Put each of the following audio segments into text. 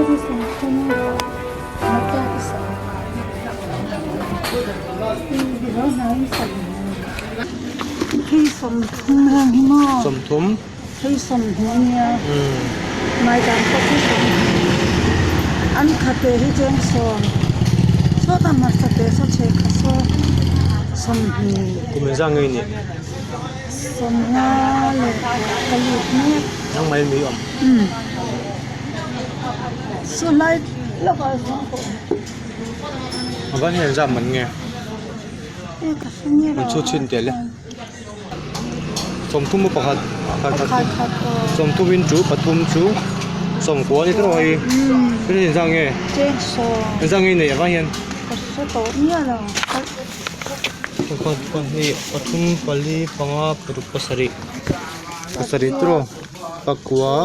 Hei 30 heng hi maw? 30. Hei 30 a nia. Maidan pawh khi 30. An khate hi cheng sawm. Sawta hmarcha te saw chhe kha saw 20. Kum engzah nge i nih? 50 leh ka lut mek. Nangmah in mi awm? Umm. Saw lai lawkah chuan ka awm. A van hian zam man nge? An chhut chhin tel e. 30 pakhat khat khat 30 in chu pathum chu sawmkua ni tawh hei hei engzah nge engzah nge nei avang hian pakhat pahnih pathum pali panga paruk pasarih pasarih tawh pakua.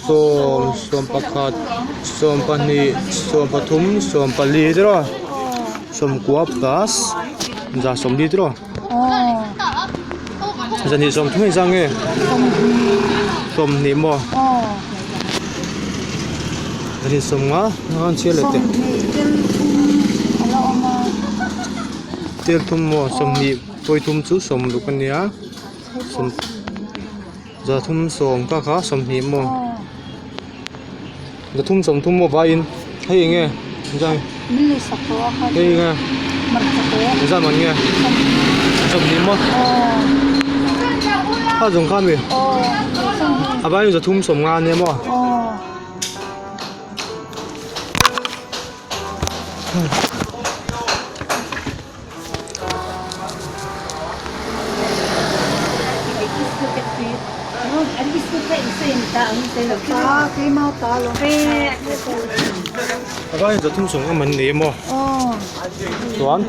Sawm sawm pakhat sawm pahnih sawm pathum sawm pali te rawh sawmkua plus za sawmli te rawh zahnih sawmthum engzah nge sawmhnih maw zahnih sawmnga an chhiar leh teh tel thum maw sawmhnih pawithum chu sawmruk a nia sawm. Zathum sawm ka kha 20 maw zathum 30 maw vaiin hei eng nge zai hei eng nge zai man nge 20 maw kha zawng kha mi a vaiin zathum 50 ania maw. A vai zathum sawm a man ni emaw chuan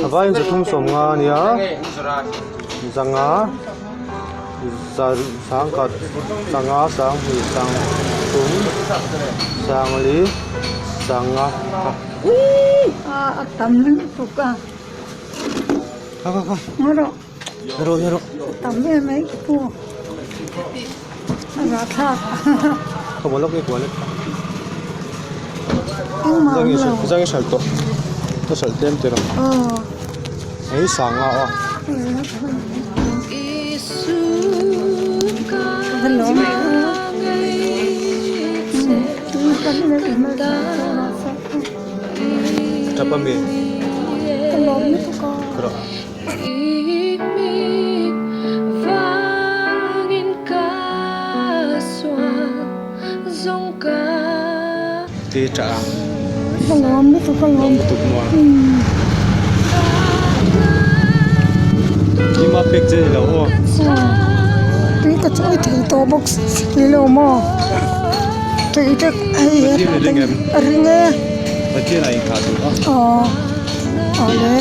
a vai zathum 50 a nia zanga. Sangkhat sanga sanghnih sangthum sangli sanga A tam lutuk a kha kha kha ngaw rawh rawh rawh tam em mai ka pu a zahthlak ka bawlh lawk nge kual engmah awm lo zang i hralh tawh ka hralh tlem teh rawh hei sanga aw. Tap a mi? Ti tah a. Lutuk maw? Keimah pek che ni lo aw. Tui ka chawi thei tawh bawk si lo maw? Tui te hei a ring e. Pathian a inkhah duh a. Aw awle.